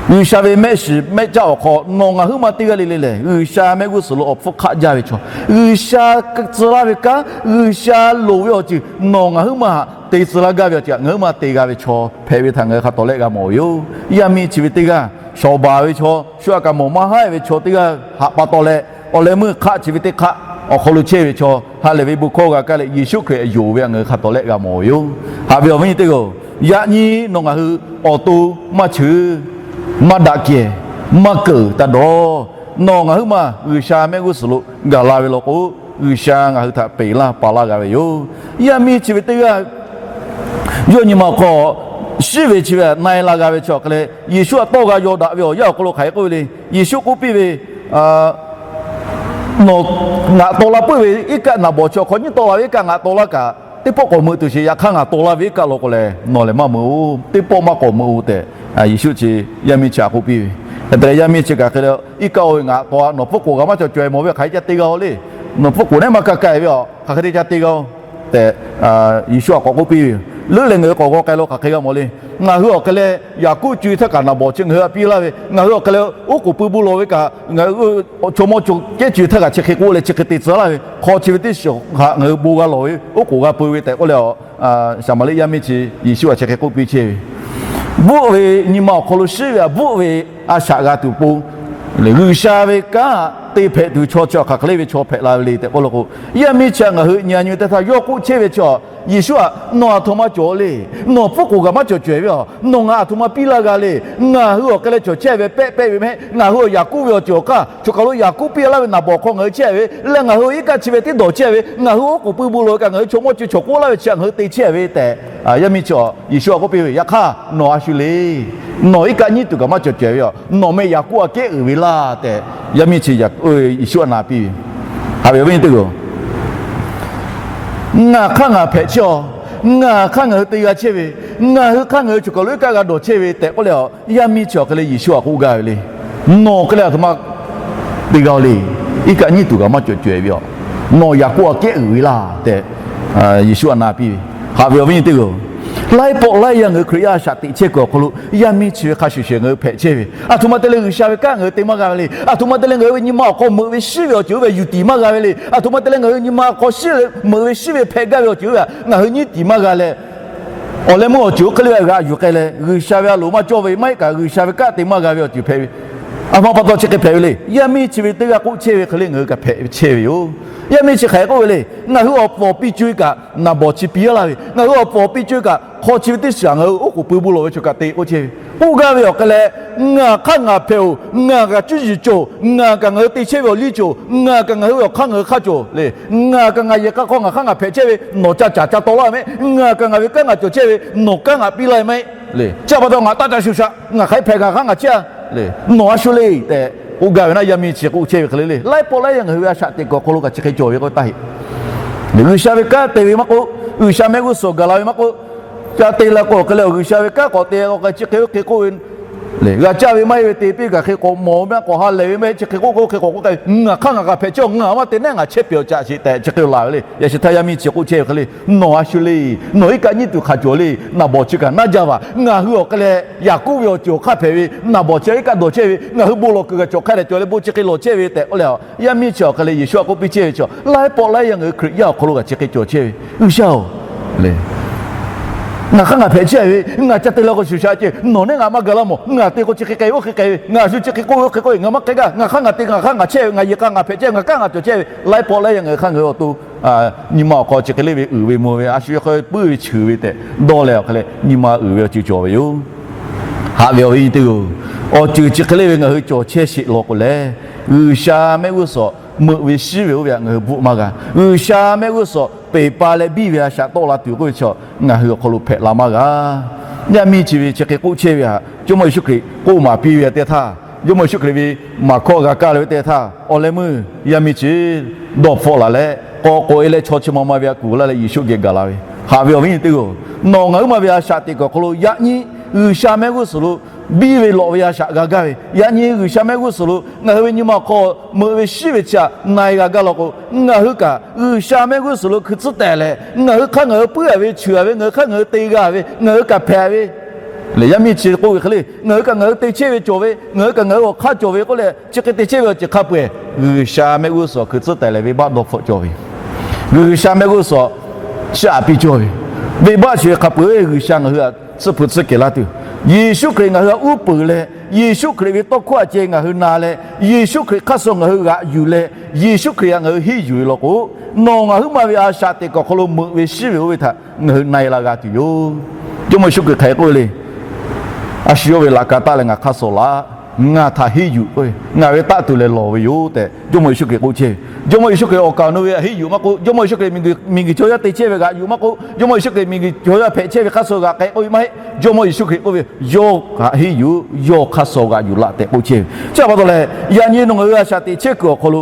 G'uiˬsha ve mehˆ shiˍ mehˆ caˆ awˬ hk'aw nawˬ ngaˬ huiˉ ma teˇ g'aˇ le le lehˬ, G'uiˬsha mehˆ g'uˇ suhˍ lo awˬ hpfuhˇ hk'aˆ jaˇ ve chaw, G'uiˬsha tcuh laˇ ve kanˉ, G'uiˬsha loˍ ve awˬ ceuˬ nawˬ ngaˬ huiˉ ma htaꞈ te tcuh laˇ gaˇ ve awˬ ceuˬ htaꞈ ngaˬ huiˉ ma te g'a ve chaw hpehꞈ ve htaꞈ ngaˬ hui hk'a tawˍ lehˆ g'a mawˬ ve yoˬ. Yaˇ miˇ chi ve teˇ g'aˇ shawˍ baˬ ve chaw, shu aꞈ kaꞈ mawˬ maˇ haˉ ve chaw teˇ g'aˇ haꞈ pa taw leh, awˬ leh meuˇ hk'aˆ chi ve teˇ hk'aˆ awˬ hk'aw lo chehˇ ve chaw ha lehˬ ve bon hkawˇ g'a kaˇ leh, Yeˍsuˆ Hkriꞈ yonˍ ve htaꞈ ngaˬ hui hk'a tawˍ lehˆ g'a mawˬ ve yoˬ. Haꞈ ve awˬ viˉ nyi teˇ hpaˍ-oˬ, yaꞈ nyi nawˬ ngaˬ hui awˬ to maˇ cheuˬ, maˇ daꞈ kehˬ, maˇ keunˍ taˇ dawˬ. Nawˬ ngaˬ huiˉ ma G'uiˬsha mehˆ g'uˇ suhˍ lo gaˬ la ve law k'o, G'uiˬsha ngaˬ hui htaꞈ peˬ laˇ paˍ laˇ g'a ve yoˬ. Yaˇ miˇ chi ve teˇ g'aˇ yawˇ nyi ma awˬ hk'aw shiˉ ve chi ve na-e la g'a ve chi awˬ hk'e leh, Yeˍsuˆ aꞈ tawˇ g'a yaw daꞈ ve awˬ yanˇ awˬ hk'aw lo hk'aˬ hk'e k'oˆ ve le. Yeˍsuˆ k'oˆ piˇ ve, Nawˬ ngaˬ taw la puiˉ ve iˉ kaˆ naˍ bawˍ chi awˬ hk'aw nyiˉ taw la ve iˉ kaˆ ngaˬ taw laˇ kaꞈ, teˇ pawˆ k'awꞈ meuꞈ tuˬ sheˍ. Yaꞈ hk'aˇ ngaˬ taw laˇ ve iˉ kaˆ law k'o lehˬ, nawˬ lehˬ maˇ meuꞈ-oˬ. Teˇ pawˆ maˇ k'awꞈ meuꞈ-oˬ tehꞈ, Yeˍsuˆ chi yaˇ miˇ chi htaꞈ k'oˆ piˇ ve. Hk'e te leh yaˇ miˇ chi kaꞈ hk'e leh, Iˉ kaˆ-oˬ, ngaˬ taw-a. Nawˬ pfuhˇ k'oˍ g'a maˇ cawˬ caweh mawˬ ve hk'aˬ hk'e ca te g'a-o le. Nawˬ pfuhˇ k'oˍ neˉ maˇ kaˇ kaˇ ve a, hk'aˬ hk'e te ca te g'a-o tehꞈ, Yeˍsuˆ htaꞈ k'awꞈ k'oˆ piˇ ve yoˬ. Leuˉ leh ngaˬ hui k'awꞈ g'aw k'ai law k'aˬ hk'e g'a mawˬ le. Ngaˬ hui awˬ hk'e leh Yaˍkoˆ co-e htaˇ kaꞈ naˍ bawˍ chi ngaˬ hui htaꞈ piˇ laˇ ve, ngaˬ hui awˬ hk'e leh oˉ k'oˍ pui bon lawˬ ve kaꞈ, ngaˬ hui chaw mawˇ chaw kehˉ co-e htaˇ kaꞈ chi hk'e k'oˆ leh chi hk'e te tcuh laˇ ve, hk'aw chi ve teˇ shiˍ htaꞈ ngaˬ hui bon g'a lawˬ ve, oˉ k'oˍ g'a pui ve tehꞈ k'oˆ leh, Saˍmaˍriˆ yaˇ miˇ chi Yeˍsuˆ htaꞈ chi hk'e k'oˆ piˇ chehˇ ve, bvuhˆ ve nyi ma awˬ hk'aw lo shiˉ ve htaꞈ bvuhˆ ve a shaꞈ g'a tuˬ pon, G'uiˬsha ve kanˉ te hpehꞈ tuˬ chaw chi hk'aˬ hk'e le ve chaw hpehꞈ la ve le tehꞈ k'oˆ law k'o, yaˇ miˇ chi htaꞈ ngaˬ hui nyi a nyi teˇ htaˇ yawˇ k'oˆ chehˇ ve chi, Yeˍsuˆ-aˬ, nawˬ aˬ htoꞈ ma cawˬ le. Nawˬ pfuhˇ k'oˍ g'a maˇ cawˬ caweh ve a, nawˬ ngaˬ aˬ htoꞈ ma piˇ laˇ g'a le. Ngaˬ hui awˬ hk'e leh cawˬ chehˇ ve pehˆ pehˆ ve mehˆ, ngaˬ hui awˬ Yaˍkoˆ ve awˬ ceuˬ awˬ hk'aˇ choˬ kaˬ lo Yaˍkoˆ piˇ laˇ ve naˍ bawˍ hk'aw ngaˬ hui chehˇ ve leh, ngaˬ hui awˬ iˉ kaˆ chi ve teˇ dawˬ chehˇ ve, ngaˬ hui oˉ k'oˍ pui bon lawˬ ve kaꞈ ngaˬ hui chaw mawˇ co-e chaw k'oˆ laˇ ve chi htaꞈ ngaˬ hui te chehˇ ve tehꞈ, yaˇ miˇ chi Yeˍsuˆ htaꞈ k'oˆ piˇ ve. Yaꞈ hk'aˇ nawˬ a shu le. Nawˬ iˉ kaˆ nyiˉ tuˬ kaꞈ maˇ cawˬ caweh ve a, nawˬ meh Yaˍkoˆ aꞈ kehˉ uiˍ ve laˇ tehꞈ, yaˇ miˇ chi Yeˍsuˆ htaꞈ na piˇ ve. Haꞈ ve awˬ viˉ nyi teˇ hpaˍ-oˬ, ngaˬ hk'aˇ ngaˬ hpehꞈ chehˇ-a, ngaˬ hk'aˇ ngaˬ hui te g'a chehˇ ve, ngaˬ hui hk'aˇ ngaˬ hui choˬ kaˬ lo iˉ kaˆ g'a dawˬ chehˇ ve tehꞈ k'oˆ leh, yaˇ miˇ chi awˬ hk'e leh Yeˍsuˆ htaꞈ k'oˆ gaˇ ve le. Nawˬ hk'e leh aˬ htoꞈ ma te g'a-o le. Iˉ kaˆ nyiˉ tuˬ kaꞈ maˇ cawˬ caweh ve a, nawˬ Yaˍkoˆ aꞈ kehˉ uiˍ ve laˇ tehꞈ, Yeˍsuˆ htaꞈ na piˇ ve. Haꞈ ve awˬ viˉ nyi teˇ hpaˍ-oˬ, laiˉ pawˆ laiˉ yaˇ ngaˬ hui Hkriꞈ yaˇ a shaꞈ teꞈ chehˇ kuiˬ awˬ hk'aw lo yaˇ miˇ chi ve hk'a shuˍ shuˍ ngaˬ hui hpehꞈ chehˇ ve, aˬ htoꞈ ma te leh G'uiˬsha ve kanˉ ngaˬ hui te maˇ g'a ve le. Aˬ htoꞈ ma te leh ngaˬ hui ve nyi ma awˬ hk'aw meuꞈ ve shiˉ ve awˬ ceuˬ oˇ ve yuˬ tiˍ maˇ g'a ve le. Aˬ htoꞈ ma te leh ngaˬ hui nyi ma awˬ hk'aw shiˉ meuꞈ ve shiˉ ve hpehꞈ gaˇ ve awˬ ceuˬ oˇ ve htaꞈ ngaˬ hui nyiˇ tiˍ maˇ g'a leh, awˬ leh meuˇ awˬ ceuˬ oˇ hk'e le ve g'aꞈ yuˬ k'ai leh, G'uiˬsha ve a loˍ maˇ cawˇ ve maˇ heˆ kaꞈ G'uiˬsha ve kanˉ te maˇ g'a ve awˬ ceuˬ hpehꞈ ve, aˬ htoꞈ ma pa taw chi hk'e hpehꞈ ve le. Yaˇ miˇ chi ve teˇ g'aˇ k'oˆ chehˇ ve hk'e le ngaˬ hui kaꞈ hpehꞈ chehˇ ve yoˬ. Yaˇ miˇ chi hk'aˬ hk'e k'oˆ ve le. Ngaˬ hui awˬ pfuhˍ awˬ pi co-e kaꞈ naˍ bawˍ chi piˇ laˇ ve, ngaˬ hui awˬ pfuhˍ awˬ pi co-e kaꞈ hk'aw chi ve teˇ shiˍ ngaˬ hui oˉ k'oˍ pui bon lawˬ ve chaw kaꞈ te k'oˆ chehˇ ve, K'oˆ gaˇ ve awˬ hk'e leh, ngaˬ hk'aˇ ngaˬ hpehꞈ-oˬ, ngaˬ kaꞈ cuˇ yiˍ cawˬ, ngaˬ kaꞈ ngaˬ hui te chehˇ ve awˬ liˇ cawˬ, ngaˬ kaꞈ ngaˬ hui ve awˬ hk'aˇ ngaˬ hui hk'aˇ cawˬ le. Ngaˬ kaꞈ ngaˬ yehˬ k'a hk'aw ngaˬ hk'aˇ ngaˬ hpehꞈ chehˇ ve, nawˬ ca caˍ ca taw laˇ ve maˇ heˆ. Ngaˬ kaꞈ ngaˬ ve kanˉ ngaˬ cawˬ chehˇ ve, nawˬ kanˉ ngaˬ piˇ laˇ ve maˇ heˆ le. Chi pa taw ngaˬ taˇ ca shu sha, ngaˬ hk'aˬ hk'e hpehꞈ ngaˬ hk'aˇ ngaˬ chehˇ le. Nawˬ a shu le tehꞈ k'oˆ gaˇ ve naˉ, yaˇ miˇ chi k'oˆ chehˇ ve hk'e le le. Laiˉ pawˆ laiˉ yaˇ ngaˬ hui ve a shaꞈ teꞈ kuiˬ awˬ hk'aw lo kaꞈ chi hk'e cawˬ ve k'o taˇ heˆ. G'uiˬsha ve kanˉ te ve maˇ k'oˆ, G'uiˬsha mehˆ g'uˇ suhˍ gaˬ la ve maˇ k'oˆ, ca te la k'o awˬ hk'e leh G'uiˬsha ve kanˉ k'awꞈ te k'o hk'e chi hk'e oˇ hk'e k'oˆ ve le. G'a caˇ ve maˇ heˆ ve te piˇ kaꞈ hk'e k'awꞈ mawˬ ve maˇ k'awꞈ ha lehˬ ve maˇ heˆ, chi hk'e k'oˆ k'o hk'e k'awꞈ k'oˆ k'ai ve, ngaˬ hk'aˇ ngaˬ kaꞈ hpehꞈ chehˇ-oˬ, ngaˬ maˇ te naˉ ngaˬ chehˇ pehˍ-oˬ caꞈ sheˍ tehꞈ chi hk'e laˬ ve le. Yaꞈ shi htaˇ yaˇ miˇ chi k'oˆ chehˇ ve hk'e le. Nawˬ a shu le, nawˬ iˉ kaˆ nyiˉ tuˬ hk'aˬ cawˬ le. Naˍ bawˍ chi kaꞈ naˉ jaˇ vaˬ. Ngaˬ hui awˬ hk'e leh Yaˍkoˆ ve awˬ ceuˬ awˬ hk'aˇ hpehꞈ ve, naˍ bawˍ chi iˉ kaˆ dawˬ chehˇ ve, ngaˬ hui bon lawˬ kuiˬ g'a cawˬ hk'a dehꞈ cawˬ leh bon chi hk'e lawˬ chehˇ ve tehꞈ k'oˆ leh, yaˇ miˇ chi awˬ hk'e leh Yeˍsuˆ a k'oˆ piˇ chehˇ ve chi, laiˉ pawˆ laiˉ yaˇ ngaˬ hui Hkriꞈ yaˇ awˬ hk'aw lo kaꞈ chi hk'e cawˬ chehˇ ve, G'uiˬsha-oˬ le, ngaˬ hk'aˇ ngaˬ hpehꞈ chehˇ ve, ngaˬ ca te la k'o shuˍ sha ceh, nawˬ neˉ ngaˬ maˇ gaˬ laˇ mawˬ. Ngaˬ te k'o chi hk'e k'ai ve, oˇ hk'e k'ai ve, ngaˬ shu chi hk'e k'oˆ ve, oˇ hk'e k'oˆ ve, ngaˬ maˇ k'ai gaˇ. Ngaˬ hk'aˇ ngaˬ te, ngaˬ hk'aˇ ngaˬ chehˇ ve, ngaˬ yehˬ k'a ngaˬ hpehꞈ chehˇ ve, ngaˬ kanˉ ngaˬ cawˬ chehˇ ve, laiˉ pawˆ laiˉ yaˇ ngaˬ hui hk'aˇ ngaˬ hui awˬ to nyi ma awˬ hk'aw chi hk'e le ve uiˍ ve mvuh ve, a shu yawˇ hk'aˇ puiˉ ve cheuˬ ve tehꞈ dawˇ leh awˬ hk'e leh nyi ma uiˍ ve awˬ ceuˬ cawˬ ve yoˬ. Haꞈ ve awˬ viˉ nyi teˇ-oˬ, awˬ ceuˬ chi hk'e le ve ngaˬ hui cawˬ chehˇ sheˍ law k'o leh, G'uiˬsha mehˆ g'uˇ suhˍ meuꞈ ve shiˉ ve oˇ ve htaꞈ ngaˬ hui bvuhˆ maˇ g'a. G'uiˬsha mehˆ g'uˇ suhˍ peˬ pa leh biˇ ve a shaꞈ tawˆ la tuˬ k'oˆ ve chi ngaˬ hui awˬ hk'aw lo hpehꞈ la maˇ g'a. Yaˇ miˇ chi ve chi hk'e k'oˆ chehˇ ve htaꞈ Jawˇmawˇ Yeˍsuˆ Hkriꞈ k'oˆ maˍ piˇ ve teˇ htaˇ, Jawˇmawˇ Yeˍsuˆ Hkriꞈ ve maˍ hkawˇ g'a kaˇ leh ve teˇ htaˇ, awˬ leh meuˇ yaˇ miˇ chi dawˇ hpfuhˆ laˬ leh, k'awꞈ k'oꞈ e leh chaw chi ma ma ve htaꞈ kuˬ laˇ leh Yeˍsuˆ geh gaˬ la ve. Haꞈ ve awˬ viˉ nyi teˇ-oˬ, nawˬ ngaˬ huiˉ ma ve a shaꞈ teꞈ kuiˬ awˬ hk'aw lo yaꞈ nyi G'uiˬsha mehˆ g'uˇ suhˍ lo biˇ ve lawꞈ ve a shaꞈ g'a gaˇ ve, yaꞈ nyi G'uiˬsha mehˆ g'uˇ suhˍ lo ngaˬ hui ve nyi ma awˬ hk'aw meuꞈ ve shiˉ ve chi htaꞈ na-e g'a gaˇ law k'o, ngaˬ hui kaꞈ G'uiˬsha mehˆ g'uˇ suhˍ lo hkui tcuhˉ tehˬ leh, ngaˬ hui hk'aˇ ngaˬ hui puiˉ-a ve, cheuˬ-a ve, ngaˬ hui hk'aˇ ngaˬ hui te g'a ve, ngaˬ hui kaꞈ hpehꞈ ve le. Yaˇ miˇ chi k'oˆ ve hk'e le, ngaˬ hui kaꞈ ngaˬ hui te chehˇ ve cawˬ ve, ngaˬ hui kaꞈ ngaˬ hui awˬ hk'aˇ cawˬ ve k'oˆ leh chi hk'e te chehˇ ve awˬ ceuˬ hk'a peu-eˬ G'uiˬsha mehˆ g'uˇ suhˍ hkui tcuhˉ tehˬ leh venˇbaˆ dawˇ hpfuhˆ cawˬ ve, G'uiˬsha mehˆ g'uˇ suhˍ chiˇ aꞈ piˇ cawˇ ve, venˇbaˆ chi ve hk'a peu-eˬ G'uiˬsha ngaˬ hui htaꞈ tsuhˇ hpu tsuhˇ kehˬ laˇ tuˬ, Yeˍsuˆ Hkriꞈ ngaˬ hui htaꞈ uˉ peunˍ leh, Yeˍsuˆ Hkriꞈ ve tawˇ hkawˇ htaꞈ ceh ngaˬ hui na leh, Yeˍsuˆ Hkriꞈ hk'aˇ suh ngaˬ hui g'aꞈ yuˬ leh, Yeˍsuˆ Hkriꞈ htaꞈ ngaˬ hui henˇ yuˬ ve law k'o, nawˬ ngaˬ huiˉ ma ve a shaꞈ teꞈ kuiˬ awˬ hk'aw lo meuꞈ ve shiˉ ve oˇ ve htaꞈ ngaˬ hui na-e la g'a tuˬ yoˬ. Jawˇmawˇ Yeˍsuˆ Hkriꞈ hk'aˬ hk'e k'oˆ ve le. A shu yawˇ ve laꞈ ka taˆ leh ngaˬ hk'aˇ suh laˇ, ngaˬ htaꞈ henˇ yuˬ k'o, ngaˬ ve taˆ tuˬ lehˬ lawˬ ve yoˬ tehꞈ Jawˇmawˇ Yeˍsuˆ Hkriꞈ k'oˆ chehˇ ve. Jawˇmawˇ Yeˍsuˆ Hkriꞈ awˬ kaˍ awˬ nu ve htaꞈ henˇ yuˬ maˇ k'oˆ, Jawˇmawˇ Yeˍsuˆ Hkriꞈ miˬguiˬ chaw yaˇ te chehˇ ve g'aꞈ yuˬ maˇ k'oˆ, Jawˇmawˇ Yeˍsuˆ Hkriꞈ miˬguiˬ chaw yaˇ hpehꞈ chehˇ ve hk'aˇ suh g'aꞈ k'ai k'oˆ ve maˇ heˆ. Jawˇmawˇ Yeˍsuˆ Hkriꞈ k'oˆ ve, yawˇ htaꞈ henˇ yuˬ, yawˇ hk'aˇ suh g'aꞈ yuˬ laꞈ tehꞈ k'oˆ chehˇ ve. Chi pa taw leh, yaꞈ nyi nawˬ ngaˬ hui a shaꞈ teꞈ chehˇ kuiˬ awˬ hk'aw lo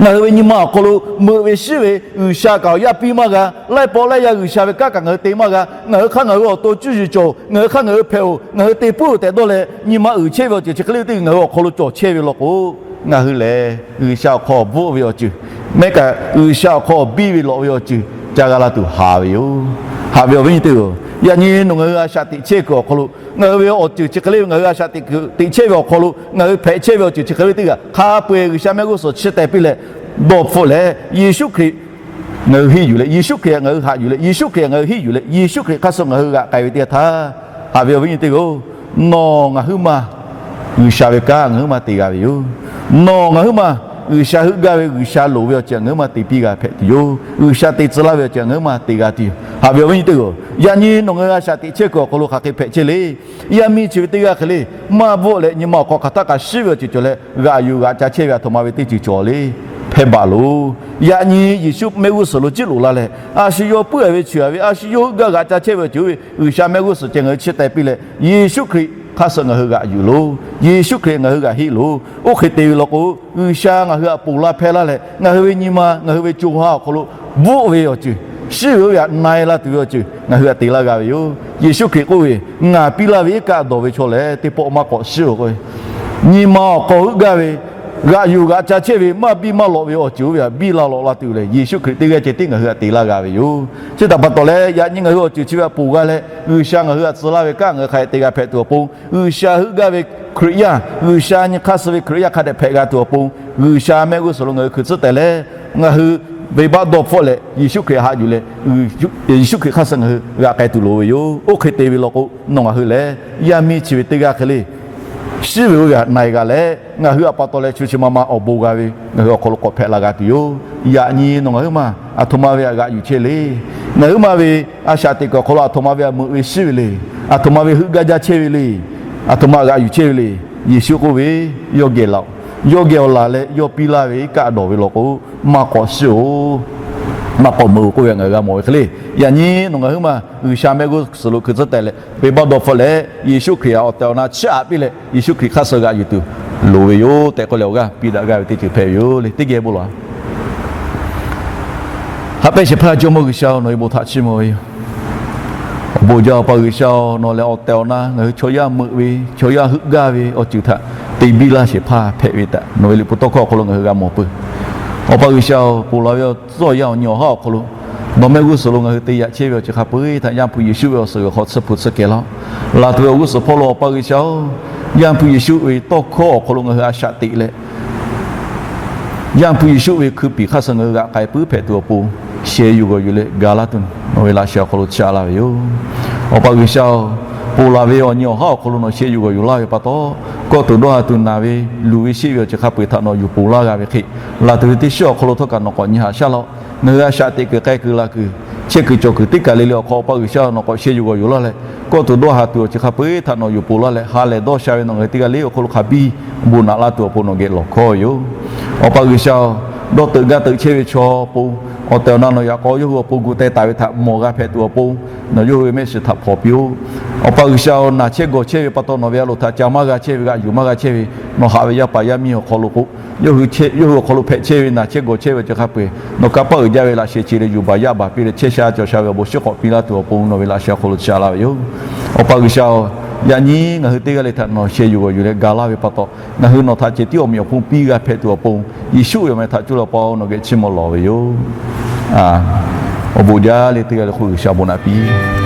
ngaˬ hui ve nyi ma awˬ hk'aw lo meuꞈ ve shiˉ ve G'uiˬsha kaꞈ awˬ yaˇ piˇ maˇ g'a. Laiˉ pawˆ laiˉ yaˇ G'uiˬsha ve kanˉ kaꞈ ngaˬ hui te maˇ g'a. Ngaˬ hui hk'aˇ ngaˬ hui awˬ to cuˇ yiˍ cawˬ, ngaˬ hui hk'aˇ ngaˬ hui hpehꞈ-oˬ, ngaˬ hui te puiˉ-oˬ tehꞈ dawˇ leh nyi ma uiˍ chehˇ ve awˬ ceuˬ chi hk'e le teˇ ngaˬ hui awˬ hk'aw lo cawˬ chehˇ ve law k'o, ngaˬ hui lehˬ G'uiˬsha awˬ hk'aw bvuhˆ ve awˬ ceuˬ, mehˉ kaꞈ G'uiˬsha awˬ hk'aw biˇ ve lawꞈ ve awˬ ceuˬ ca g'a la tuˬ haˍ ve yoˬ. Haꞈ ve awˬ viˉ nyi teˇ-oˬ, yaꞈ nyi nawˬ ngaˬ hui a shaꞈ teꞈ chehˇ kuiˬ awˬ hk'aw lo ngaˬ hui ve awˬ ceuˬ chi hk'e le ve, ngaˬ hui a shaꞈ teꞈ kuiˬ teꞈ chehˇ ve awˬ hk'aw lo ngaˬ hui hpehꞈ chehˇ ve awˬ ceuˬ chi hk'e le teˇ g'aˇ hk'a peu-eˬ G'uiˬsha mehˆ g'uˇ suhˍ chi tehꞈ piˇ leh dawˇ hpfuhˆ leh, Yeˍsuˆ Hkriꞈ ngaˬ hui henˇ yuˬ leh, Yeˍsuˆ Hkriꞈ ngaˬ hui haꞈ yuˬ leh, Yeˍsuˆ Hkriꞈ ngaˬ hui henˇ yuˬ leh, Yeˍsuˆ Hkriꞈ hk'aˇ suh ngaˬ hui g'aꞈ k'ai ve teˇ g'aˇ htaˇ, haꞈ ve awˬ viˉ nyi teˇ-oˬ, nawˬ ngaˬ huiˉ ma G'uiˬsha ve kanˉ ngaˬ huiˉ ma te g'a ve yoˬ. Nawˬ ngaˬ huiˉ ma G'uiˬsha heuˆ gaˇ ve, G'uiˬsha loˍ ve awˬ ceuˬ ngaˬ huiˉ ma te piˇ g'a hpehꞈ tuˬ yoˬ. G'uiˬsha te tcuh laˇ ve awˬ ceuˬ ngaˬ huiˉ ma te g'a tuˬ yoˬ. Haꞈ ve awˬ viˉ nyi teˇ-oˬ, yaꞈ nyi nawˬ ngaˬ hui a shaꞈ teꞈ chehˇ kuiˬ awˬ hk'aw lo hk'aˬ hk'e hpehꞈ chehˇ le. Yaˇ miˇ chi ve teˇ g'aˇ hk'e le, maˇ bvuhˆ leh nyi ma awˬ hk'aw hk'aˬ htaˇ kaꞈ shiˉ ve awˬ ceuˬ cawˬ leh g'aꞈ yuˬ g'aꞈ ca chehˇ ve aˬ htoꞈ ma ve teˇ ceuˬ cawˬ le. Hpehˇ baˬ loˬ. Yaꞈ nyi Yeˍsuˆ mehˆ g'uˇ suhˍ lo ciˉ loꞈ la leh, a shu yawˇ puiˉ-a ve, cheuˬ-a ve, a shu yawˇ heuˆ gaˇ g'aꞈ ca chehˇ ve awˬ ceuˬ oˇ ve G'uiˬsha mehˆ g'uˇ suhˍ ceh ngaˬ hui chi tehꞈ piˇ leh, Yeˍsuˆ Hkriꞈ hk'aˇ suh ngaˬ hui g'aꞈ yuˬ loˬ. Yeˍsuˆ Hkriꞈ ngaˬ hui g'aꞈ henˇ loˬ. Oˇ hk'e te ve law k'o, G'uiˬsha ngaˬ hui htaꞈ ponˬ laˇ hpehˇ laˇ leh, ngaˬ hui ve nyi ma, ngaˬ hui ve co ha awˬ hk'aw lo bvuhˆ ve awˬ ceuˬ, shiˉ ve oˇ ve htaꞈ na-e la tuˬ ve awˬ ceuˬ ngaˬ hui htaꞈ te laˇ g'a ve yoˬ. Yeˍsuˆ Hkriꞈ k'oˆ ve, Ngaˬ piˇ laˇ ve iˉ kaˆ dawˬ ve chaw lehˬ teˇ pawˆ maˇ k'awꞈ shiˉ-oˬ k'o, nyi ma awˬ hk'aw heuˆ gaˇ ve, g'aꞈ yuˬ g'aꞈ ca chehˇ ve maˇ biˇ maˇ lawꞈ ve awˬ ceuˬ oˇ ve htaꞈ biˇ laˇ lawꞈ la tuˬ lehˬ, Yeˍsuˆ Hkriꞈ teˇ g'aˇ ceh tiˉ ngaˬ hui htaꞈ te laˇ g'a ve yoˬ. Chi htaꞈ pa taw leh, yaꞈ nyi ngaˬ hui awˬ ceuˬ chi ve htaꞈ ponˬ g'a leh, G'uiˬsha ngaˬ hui htaꞈ tcuh laˇ ve kanˉ ngaˬ hui hk'a dehꞈ te g'a hpehꞈ tuˬ awˬ pon, G'uiˬsha heuˆ gaˇ ve Hkriꞈ yaˇ, G'uiˬsha nyi hk'aˇ suh ve Hkriꞈ yaˇ hk'a dehꞈ hpehꞈ g'a tuˬ awˬ pon, G'uiˬsha mehˆ g'uˇ suhˍ lo ngaˬ hui hkui tcuhˉ tehˬ leh, ngaˬ hui venˇbaˆ dawˇ hpfuhˆ leh Yeˍsuˆ Hkriꞈ haꞈ yuˬ leh, Yeˍsuˆ Hkriꞈ hk'aˇ suh ngaˬ hui g'aꞈ k'ai tuˬ loˍ ve yoˬ. Oˇ hk'e te ve law k'o, nawˬ ngaˬ hui lehˬ yaˇ miˇ chi ve teˇ g'aˇ hk'e le, shiˉ ve oˇ ve htaꞈ na-e g'a leh, ngaˬ hui htaꞈ pa taw leh shu chi ma ma awˬ bon g'a ve ngaˬ hui awˬ hk'aw lo k'awꞈ hpehꞈ la g'a tuˬ yoˬ. Yaꞈ nyi nawˬ ngaˬ huiˉ ma aˬ htoꞈ ma ve htaꞈ g'aꞈ yuˬ chehˇ le. Ngaˬ huiˉ ma ve a shaꞈ teꞈ kuiˬ awˬ hk'aw lo aˬ htoꞈ ma ve aꞈ meuꞈ ve shiˉ ve le. Aˬ htoꞈ ma ve heuˆ gaˇ jaˇ chehˇ ve le. Aˬ htoꞈ ma g'aꞈ yuˬ chehˇ ve le. Yeˍsuˆ k'oˆ ve, Yawˇ geh awˬ laˬ leh yawˇ piˇ laˇ ve kaˆ dawˬ ve law k'o, maˇ k'awꞈ shiˉ-oˬ, maˇ k'awꞈ meuꞈ-oˬ k'oˆ ve ngaˬ hui g'a mawˬ ve hk'e le. Yaꞈ nyi nawˬ ngaˬ huiˉ ma G'uiˬsha mehˆ g'uˇ suhˍ lo hkui tcuhˉ tehꞈ leh, venˇbaˆ dawˇ hpfuhˆ leh Yeˍsuˆ Hkriꞈ htaꞈ awˬ tehˬ awˬ na chiˇ aꞈ piˇ leh Yeˍsuˆ Hkriꞈ hk'aˇ suh g'aꞈ yuˬ tuˬ loˍ ve yoˬ tehꞈ k'oˆ leh, awˬ g'aˇ piˇ daꞈ gaˇ ve teˇ ceuˬ hpehꞈ ve yoˬ le. Teˇ geh bon lawˬ. Haꞈ pehnˇ shehˍ hpaˇ Jawˇmawˇ G'uiˬsha-oˬ, nawˬ ve bon htaꞈ chiˇ mvuh ve yoˬ. Awˬ bon jaˇ Awˬ pa G'uiˬsha-oˬ, nawˬ lehˬ awˬ tehˬ awˬ na ngaˬ hui chaw yaˇ meuꞈ ve, chaw yaˇ heuˆ gaˇ ve awˬ ceuˬ htaꞈ te biˇ laˇ shehˍ hpaˇ hpehꞈ ve htaꞈ nawˬ ve liꞈ hpu tawˇ hkawˇ awˬ hk'aw lo ngaˬ hui g'a mawˬ peuˬ. Awˬ pa G'uiˬsha-oˬ, ponˬ laˬ ve awˬ tcuhˉ awˬ yanˇ awˬ nyi awˬ haˉ awˬ hk'aw lo, nawˬ mehˆ g'uˇ suhˍ lo ngaˬ hui te yaꞈ chehˇ ve awˬ ceuˬ hk'a peu-eˬ htaꞈ Yaˇ hpu Yeˍsuˆ ve awˬ suhˍ g'uiˬ hk'aw tsuhˇ hpu tsuhˇ kehˬ laˇ-oˆ. Laˬ tuˬ ve awˬ g'uˇ suhˍ hpawˇ lo Awˬ pa G'uiˬsha-oˬ, Yaˇ hpu Yeˍsuˆ ve tawˇ hkawˇ awˬ hk'aw lo ngaˬ hui a shaꞈ teꞈ leh, Yaˇ hpu Yeˍsuˆ ve hkui piˍ hk'aˇ suh ngaˬ hui g'aꞈ k'ai puiˉ hpehꞈ tuˬ awˬ pon, sheh yuˬ g'awˬ yuˬ leh ga laˇ tuˬ nawˬ ve laꞈ sheh awˬ hk'aw lo chiˇ aꞈ laˇ ve yoˬ. Awˬ pa G'uiˬsha-oˬ, ponˬ laˬ ve awˬ nyi awˬ haˉ awˬ hk'aw lo nawˬ sheh yuˬ g'awˬ yuˬ laˇ ve pa taw, kawˆ tuˬ dawˇ ha tuˬ naˬ ve, luˬ ve sheˆ ve awˬ ceuˬ hk'a peu-eˬ htaꞈ nawˬ yuˬ ponˬ laˇ g'a ve hk'e, laˬ tuˬ ve teˇ shiˉ awˬ hk'aw lo htawˇ kaꞈ nawˬ k'awꞈ nyi haꞈ shaˉ laˇ-oˆ. Ngaˬ hui a shaꞈ teꞈ kuiˬ k'ai kuiˬ la kuiˬ, chehˇ kuiˬ cawˬ kuiˬ teˇ kaˬ le le awˬ hk'aw Awˬ pa G'uiˬsha nawˬ k'awꞈ sheh yuˬ g'awˬ yuˬ laˇ leh, kawˆ tuˬ dawˇ ha tuˬ awˬ ceuˬ hk'a peu-eˬ htaꞈ nawˬ yuˬ ponˬ laˇ leh, ha lehˬ dawˇ sha ve nawˬ ngaˬ hui teˇ g'aˇ le awˬ hk'aw lo hk'a biˇ bon naꞈ laˇ tuˬ awˬ pon nawˬ geh lawˬ hkawˇ ve yoˬ. Awˬ pa G'uiˬsha-oˬ, dawˇ teuꞈ gaˇ teuꞈ chehˇ ve chaw pon, awˬ tehˬ awˬ na nawˬ yaꞈ k'aw yawˇ hui awˬ pon gu teh taˍ ve htaꞈ mawˬ g'a hpehꞈ tuˬ awˬ pon, nawˬ yawˇ hui ve mehˆ shiˍ htaꞈ hpawnˬ piˇ-oˆ. Awˬ pa G'uiˬsha-oˬ, naˬ chehˇ gawˬ chehˇ ve pa taw nawˬ ve a loˍ htaꞈ ca maˇ g'a chehˇ ve, g'aꞈ yuˬ maˇ g'a chehˇ ve, nawˬ haꞈ ve yaˇ paˍ yaˇ miˇ awˬ hk'aw lo k'o, yawˇ hui awˬ hk'aw lo hpehꞈ chehˇ ve naˬ chehˇ gawˬ chehˇ ve awˬ ceuˬ hk'a peu-eˬ nawˬ kanˇ paˆ uiˍ jaˇ ve laꞈ sheh ce leh yuˬ baˬ yaˇ baˬ piˇ leh chehˇ sha cawˬ sha ve awˬ bon shiˉ hk'awꞈ piˇ laˇ tuˬ awˬ pon nawˬ ve laꞈ sheh awˬ hk'aw lo chiˇ aꞈ laˇ ve yoˬ. Awˬ pa G'uiˬsha-oˬ, yaꞈ nyi ngaˬ hui teˇ g'aˇ le htaꞈ nawˬ sheh yuˬ g'awˬ yuˬ leh ga laˇ ve pa taw, ngaˬ hui nawˬ htaꞈ cehˬ tiˉ awˬ meꞈ awˬ hponˇ piˇ g'a hpehꞈ tuˬ awˬ pon, Yeˍsuˆ ve awˬ meh htaꞈ cuˇ leh Awˬ pa-oˬ, nawˬ geh chiˇ mvuh lawˬ ve yoˬ. Awˬ bon jaˇ le teˇ g'aˇ le hk'oˆ G'uiˬsha bon naꞈ piˇ